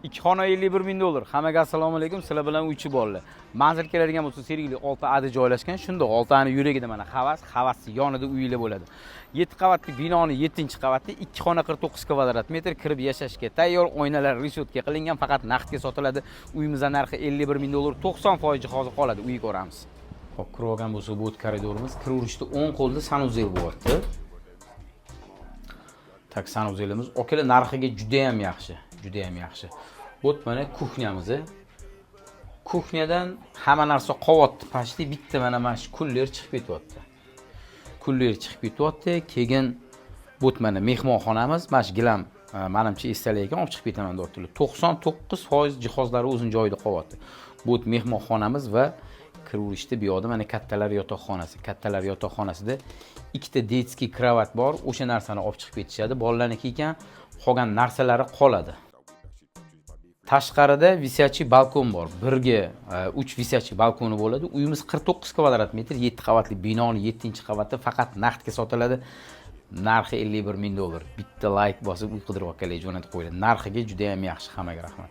Ikki xona 51 ming dollar. Hammaga assalomu alaykum. Sizlar bilan uychi bolalar. Manzil keladigan bo'lsa, Sergeli 6 Ada joylashgan. Shunda 6 ani yuragida mana Havas, Havasni yonida uylar bo'ladi. 7 qavatli binoni 7-qavatda 2 xona 49 kvadrat metr, kirib yashashga tayyor, oynalar решётка qilingan, faqat naqdga sotiladi. Uyimizning narxi 51 ming dollar, 90% jihozi qoladi. Uy ko'ramiz. Hop, kirib olgan bo'lsa, bu koridorimiz. Kiraverishda o'ng qo'lda санузел bo'lyapti. Так, санузел imiz. Akalar, narxiga juda ham yaxshi, juda ham yaxshi. Вот mana кухня miz. Кухня dan hamma narsa qolyapti. Почти bitta mana shu кулер chiqib ketyapti. Кулер chiqib ketyapti. Keyin bu mana mehmonxonamiz. Mana shu gilam manimcha esdalik ekan, olib chiqib ketaman deyaptilar. 99% jihozlari o'zini joyida qolyapti. Bu mehmonxonamiz va kiraverishda bu yoqda mana kattalar yotoqxonasi. Kattalar yotoqxonasida ikkita детский кровать bor. O'sha narsani olib chiqib ketishadi. Bolalarniki ekan, qolgan narsalari qoladi. Tashqarida висячий balkon bor. Birga 3 висячий balkoni bo'ladi. Uyimiz 49 kvadrat metr, 7 qavatli binoni 7-qavatda, faqat naqdga sotiladi. Narxi 51 ming dollar. Bitta layk bosib, uy qidirayotganlarga jo'natib qo'yinglar. Narxiga juda ham yaxshi. Hammaga rahmat.